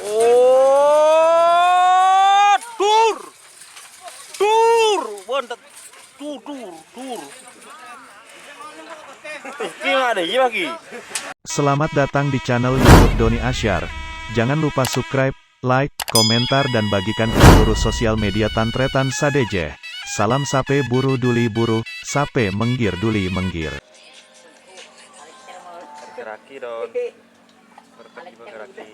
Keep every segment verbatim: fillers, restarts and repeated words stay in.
Oh, dur. Dur, wonten. Dur, dur, dur. Ki mare, iya, Ki. Selamat datang di channel YouTube Doni Asyar. Jangan lupa subscribe, like, komentar, dan bagikan ke seluruh sosial media Tan-Tretan sadhâjâ. Salam sape buru duli buru, sape menggir duli menggir. Geraki, Don. Geraki, geraki.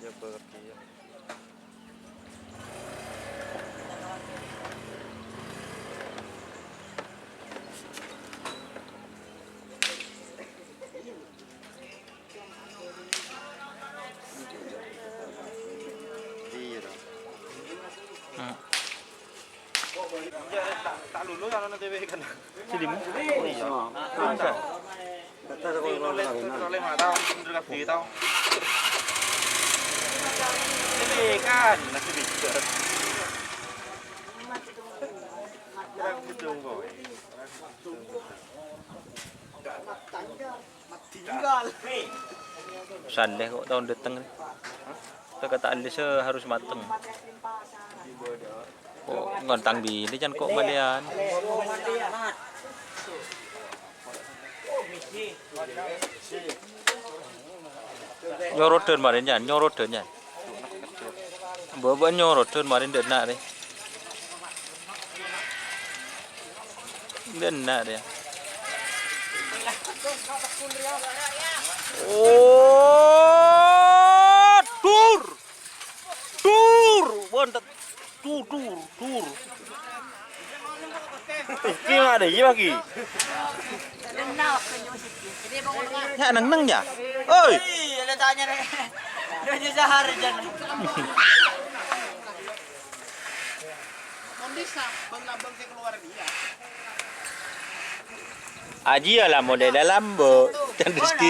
Ya, geraki, ya. Iya, dong. Hmm. Iya, ta', ta' lulu kan ana dhewe kan. Silimu? Oh, iya. Bisa. Oleh mata, bener kabeh tau. Ini kan, lagi bicara. Kurang gedung kowe. Saleh kok taon dâteng. Kata-kata Alisa harus mateng. Kok ngontang bini can kok malian. Nyorodan marin yan, nyorodan yan. Bawa nyorodan marin dâ' enna' rè. Dâ' enna' rè. Oh, dur. Dur, wonten. Dur, dur, dur. Ki mare, iya, Ki. Ya, neng-neng, ya. Oi. Iya, ada tanya, Rek. Dia aja sehari, Jan. Ajiyâ la model lambo, can Rizky.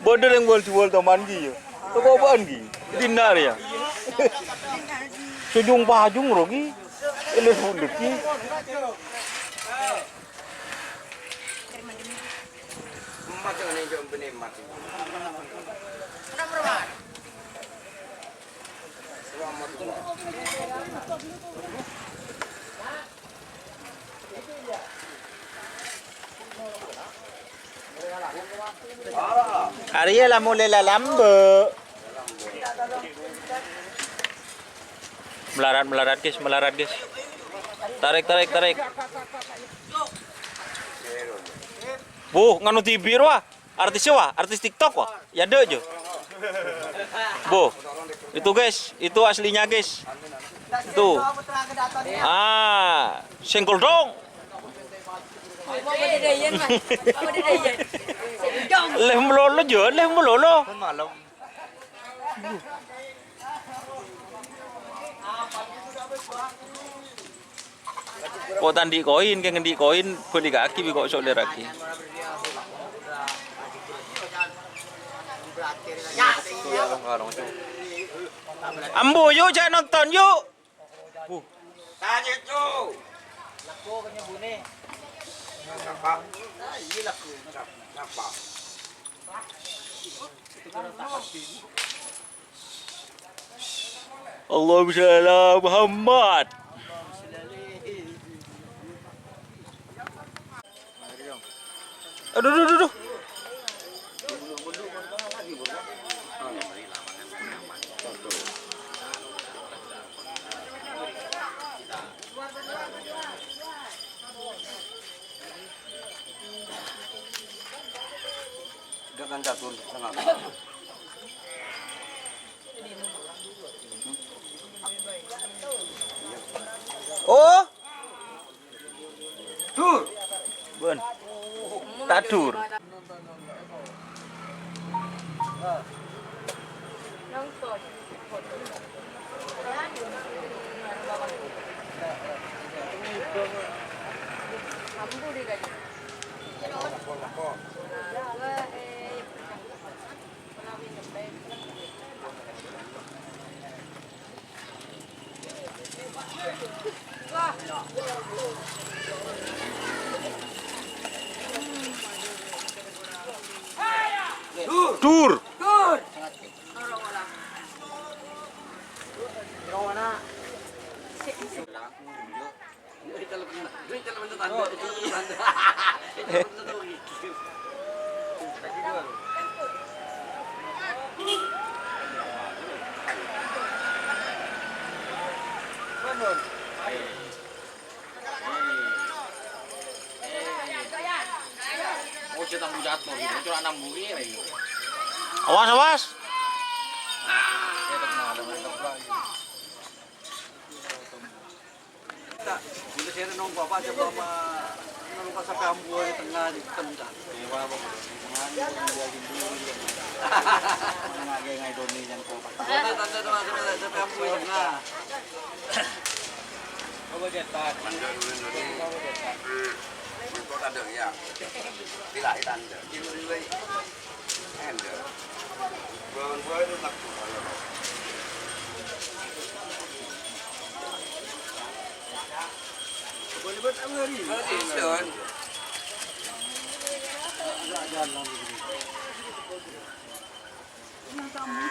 Bodoh yang bol-bol toman ki ya. Toko apaan ki? Dinar ya. Sejung pajung ro ki. Ini bunder ki. Arèya la molè la lambâ'. Melarat, melarat, guys, melarat, guys. Tarik, tarik, tarik. Wuh, nganu dibi' rowa. Artis wa, artis TikTok wa. Ya, dek, jo. Bo. Itu, guys, itu aslinya, guys. Itu. Ah, senggol dong. Leh melolo, jo, leh melolo. Kok ta' andi' koin, kè andi' koin, bâlikaghi bi' kok solèraghi. Ambu, yuk, jhâ' nonton, yuk. Tanya, Cuk. Sapa? Sapa? Allahumma shalli ala Muhammad. Aduh, aduh, aduh, aduh. Dengan catur setengah. Oh. Dur. Bun. Ta' dur. Dur. Awas, awas.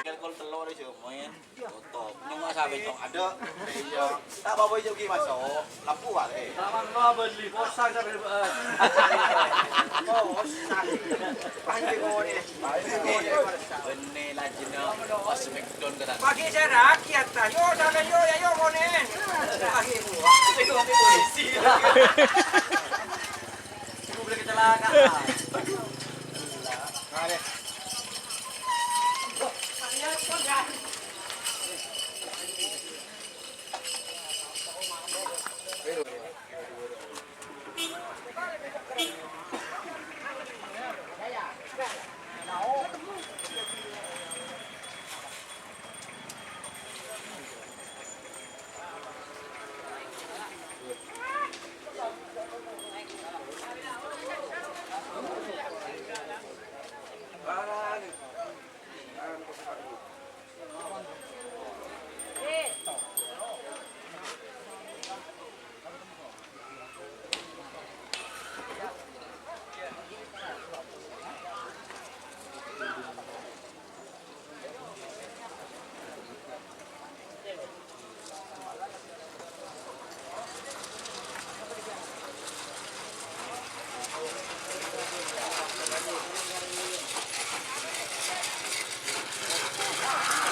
Alkohol tello' rè, Jo, maèn. Otop. Nyong sampè nyong adâ'. Iyâ. Ta' apa-apa, Jo, ghi, maso'. Lampu, Pak, eh. Taman lo beli, posang sampè bâ'ân. Posang. Panjang ngorè. Bânnè lajunna pas smackdown kata. Pagi saya raki atas. Yo, sana yo, ya, yo, ngorè. Pagi buah. Itu polisi. Itu boleh kecelakaan. Mari.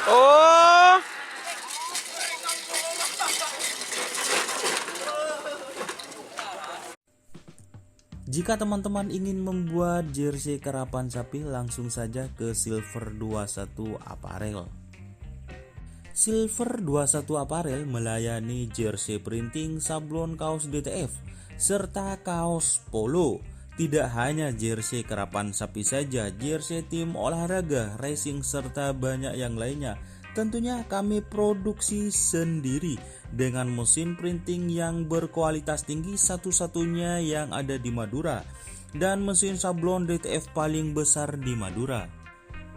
Oh. Jika teman-teman ingin membuat jersey karapan sapi, langsung saja ke Silver dua satu Apparel. Silver dua satu Apparel melayani jersey printing, sablon kaos D T F, serta kaos polo. Tidak hanya jersey karapan sapi saja, jersey tim olahraga, racing, serta banyak yang lainnya. Tentunya kami produksi sendiri dengan mesin printing yang berkualitas tinggi, satu-satunya yang ada di Madura, dan mesin sablon D T F paling besar di Madura.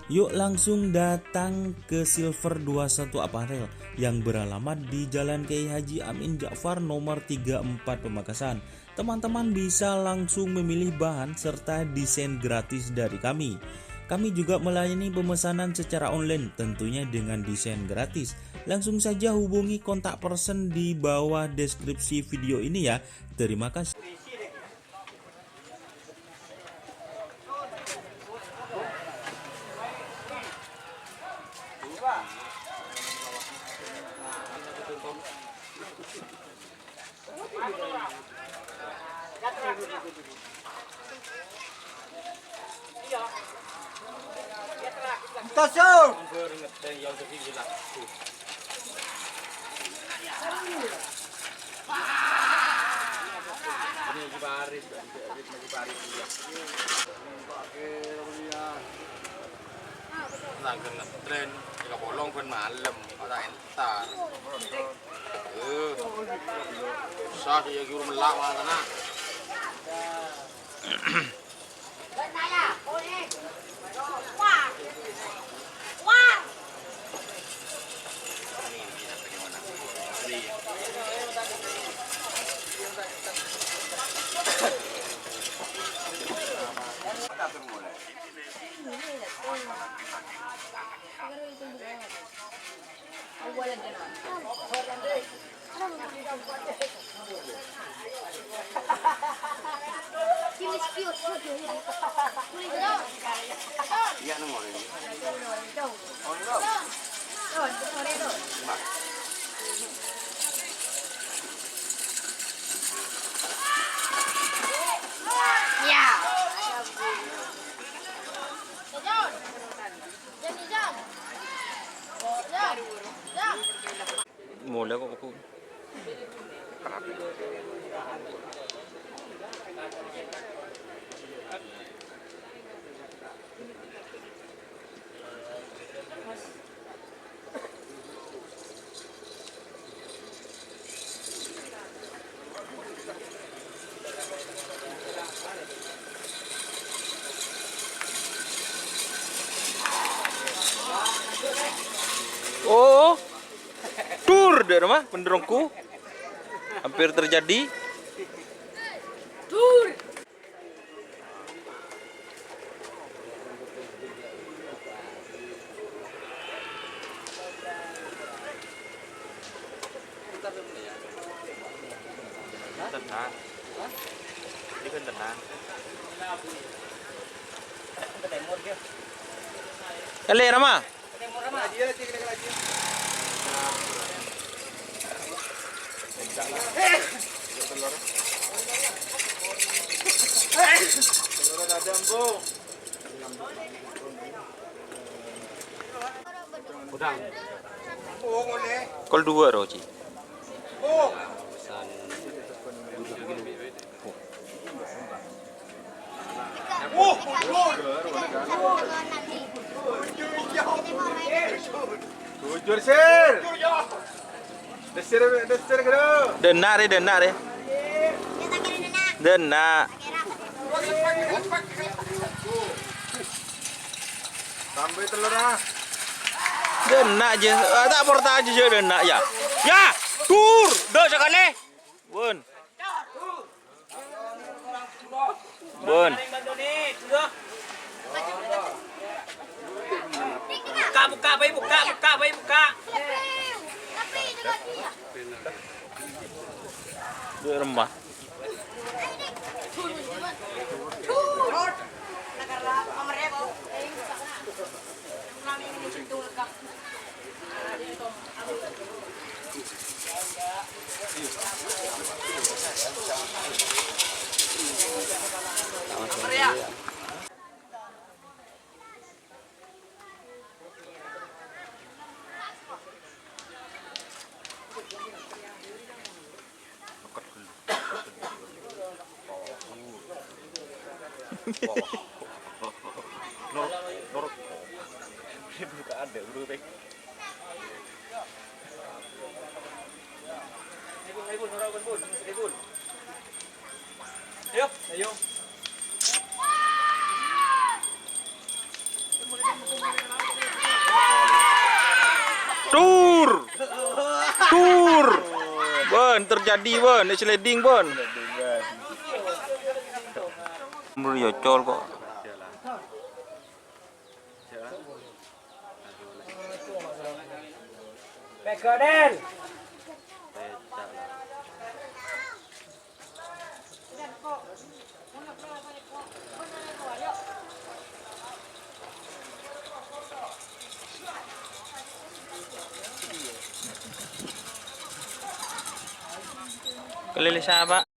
Yuk langsung datang ke Silver dua satu Apparel yang beralamat di Jalan Kiai Haji Amin Ja'far nomor tiga empat Pamekasan. Teman-teman bisa langsung memilih bahan serta desain gratis dari kami. Kami juga melayani pemesanan secara online, tentunya dengan desain gratis. Langsung saja hubungi kontak person di bawah deskripsi video ini ya. Terima kasih. Tasuk. Nangghâr ngetrèn, ya kabolong bân malem, ora entar. Eh, susah sih ya, guru melak malah tenang. Molè kok, kok. Oh, dur, dâ' remma, pendorongku. Hampir terjadi. Dur. Tenang. Ini kan tenang. Kali, Rama. Kol dua, Roji. Jujur, Sir. Desir, desir, Gero. Dâna' rè, dâna' rè. Dâna'. Tambah telur, ah. Dâna' jâ. Ah, ta' porta jâ, jâ dâna', yâ. Yâ, dur. Dâ' sakalè. Bun. Bun. Buka, buka, bhâi, buka, buka, bhâi, buka. Dâ' remma. Norok, norok. Ini buka ada, bro, Peng. Ayo, Bun, ayo, Bun, norok, Bun, Bun. Ayo, Bun. Ayo, ayo. Tur! Tur! Bun, terjadi, Bun. Sliding, Bun. Bun, ya, col kok. Pegadel. Kalèlè sapa?